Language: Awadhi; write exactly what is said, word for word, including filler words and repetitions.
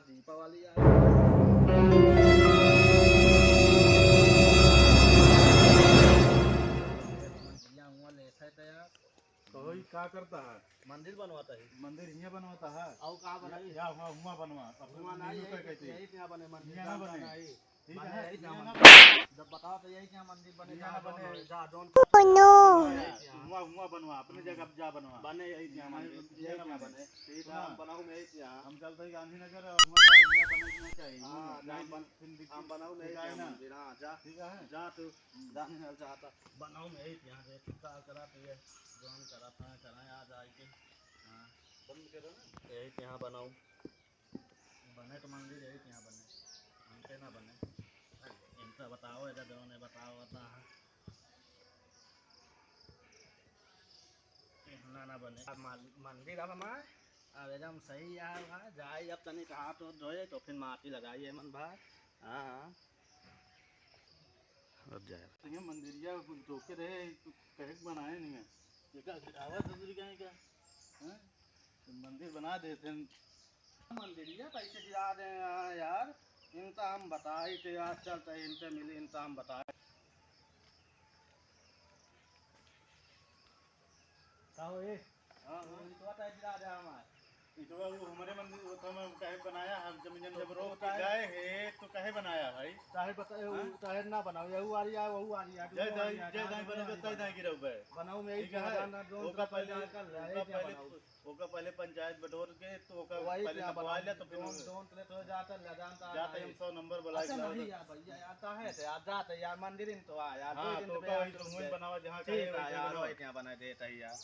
जीप वाली आ गई। मंदिरिया हुआ लेत है तो यार। तो ई का करता है? मंदिर बनवाता है। मंदिर हियाँ बनवाता है? और कहाँ बनाई? या हुआँ, हुआँ बनवा। अब हुआँ ना, नीलू यही, का कहते हैं। यही यहाँ बने मंदिर, हियाँ ना जानता बने। नहीं। ठीक बने है, यही हियाँ यहाँ ना बने। जब बताओ तो यही यहाँ मंदिर बने, हियाँ जहाँ ना बने। जहाँ जौन Oh no। हुआँ, हुआँ बनवा, अपने जगह जा बनवा। बने यही यहाँ मंदिर, यही यहाँ बने। ठीक है, सुना। हम बनाऊ में यही यहाँ। हम चलते हैं गांधीनगर, और हुआँ जा, हियाँ बने के ना चाहिए। हाँ, नहीं, जा बन-, फिर दिक्कत हम बनाऊ में यही यहाँ ना। मंदिर, हाँ, जा। ठीक है। जा तू। जाने ना चाहता। बनाऊ में यही यहाँ से छुट्टा करा तो ये जौन करा था, कराए आ जाए के। हाँ। बंद करो ना। यही के यहाँ बनाऊ। बने तो मंदिर यही के यहाँ बने। हमके ना बने। इनका बताओ, इधर जौन है बताओ, बता। इतना ना बने। अब मान-, मंदिर अब हमार अब एकदम सही यार बा। जाई अब तनिक हाथ धोए तो फिर माटी लगाई एमन भाई। हाँ, हाँ। अब जाए। तो ये मंदिरिया कुल धोखे रहे, तू कहे के बनाए नहीं है। ये का गिरावा ससुरी कहीं का? हैं? तो मंदिर बना देते हैं। मंदिरिया कैसे गिरा दे हैं यार? इनका हम बताई थे यार, चल तो इनसे मिली, इनका हम बताए। का हो ए? हाँ, हाँ। वो इटवा टाइप गिरा दे हमार। इटवा वो हमारे मंदिर, वो तो हम काहे बनाया, हम जमीन जमीन जब तो रोक के काहे गए हैं, तो काहे बनाया भाई? काहे बता-, वो हाँ? काहे ना बनाओ, यहू आ रही है, वहू आ रही है, जय दोनों आ दाई, रही है, जय दाई, दोनों आ रही है। जय दाई गिरऊ बे। बनाओ में यही ठीक है? थोड़ा ना, ड्रोन ओका तो पहले, पहले कर रहा है, ओका क्या पहले बनाओ? ओका पहले पंचायत बटोर के, तो ओका वही पहले क्या नपवा बनाओ? ले, तो फिर ड्रोन, ड्रोन प्लेट हो जाता, ले जानता जाते है। हम सौ नंबर बुला के अच्छा, लाओ नहीं तो। यार भैया, यार, आता है तो यार, जाते यार, मंदिर इन तो आ यार, दो हाँ, दिन तो पे ओका यार, वही तुम तो वही गए। बनावा, जहाँ ठीक कहे है वही यार, बनावा। वही क्या बना देता है यार।